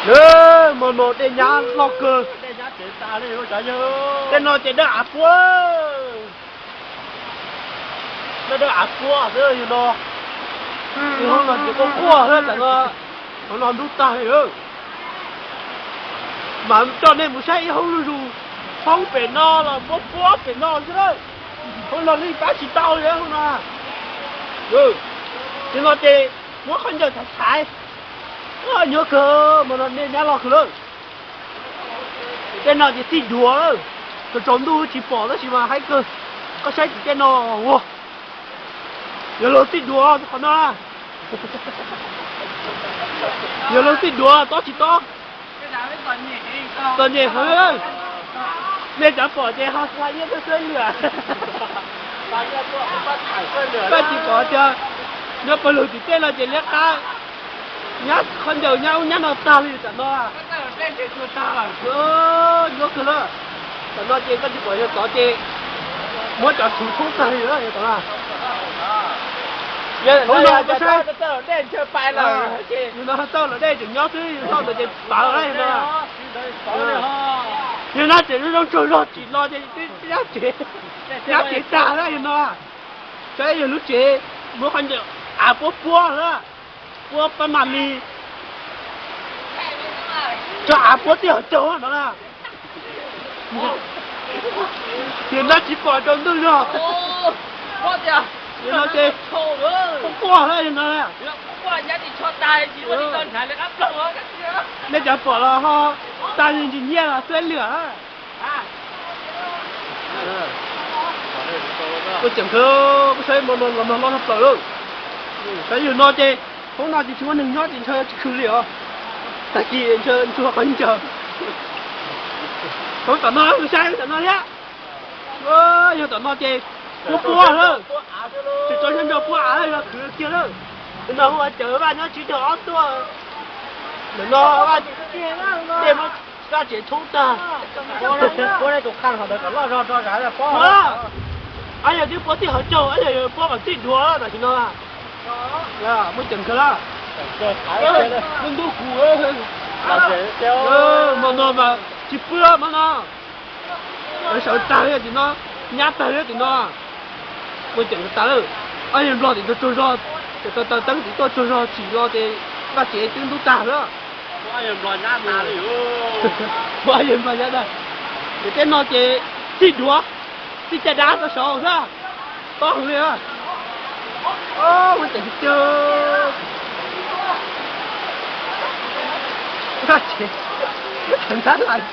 Lawm, hmo no dej nyab loj kawg. Tej no ces dawb av puab. Dawb av puab xwb yog no. Ib hoob no ces quaj quaj xwb tam no. Hoob no ntub tag li. Mas coj nej mus saib ib hoob lub zus, hoob pem no los puab puab pem no xwb lawm. Hoob no li pab tsis tau li hoob no. Ces no ces muab khaub ncaws thaiv thaiv. Nyuaj kawg, hmo no dej nyab loj kawg lawm. Tej no ces txij duav lawm, tsaus tsaus ntuj tsis pom tab sis mas haib kawg. Koj saib tim tej no, ua, yog luag txij duav qhov no, yog luag txij duav tob tsis tob. Txom nyem heev. Nej cov pom ces ho xa iab xwb xwb lawm. Koj tsis pom tias nyob pawg lug tim tej no ces liab qab, nyab khaub ncaws nyab ub nyab no tag li tam no. Nyuaj kawg lawm. Tam no ces koj tsis pom yog tod ces muab cov txhuv tshoob tag li lawm yog tod. Hauv no koj saib, yog no tawj los dej tseem nyob xwb, yog no ces tawv lawm yog no. Yog no tseem zoo tsaug zog tsim los ces nyab tsev, nyab tsev tag lawm yog no. Saib yog lub tsev muab khaub ncaws av puab puab lawm, puab pab mam li tso av puab tij hauv caug no na. Ces nab tsis pom rau ntuj zog. Yog no ces quaj quaj lawm yog no. Nej cov pom los ho tag li ntsis nyiaj los xwb lawm. Ua tseem kawg, saib hmo no los nag loj tshaj plaws lawm. Saib yog no ces hoob no ces tsis muaj neeg nyob ces ntshe tsis khwv li os. Tag kis ntshe ntsuag qhov ncaws. Hoob tom no saib tom no thiab. Yog tom no ces puab puab lawm, tsis tso zog nrog puab av lawm, yog khwv kiag lawm. Tus no hu ua Cawm Vaj nyob Tswv Tag ob tuaj. Ntawm no tej muab vaj tsev tshoob tag, puab nej tus qha hov ntawd kom loj zog rau zam pob. Ab yog twb puab tij hauv caug, ab yog puab kom txij duav tam sim no. Muaj ceem kawg lawm. Ntub ntub kuv, hmo no mas tsis pw hmo no. Sawv tag li tim no, nyab tag li tim no. Muaj ceem tas lawm. Ab yawg Nplog tim tsaug zog, taws teeb tim tuaj tsaug zog tsim los ces vaj tsev twb ntub tag lawm. Muaj ab yawg Nplog nyab tag, ces tej no ces txij duav, txij caj dab rau saud xwb. Tob hwv li. Muaj ceem tiag, vaj tsev ntab lais.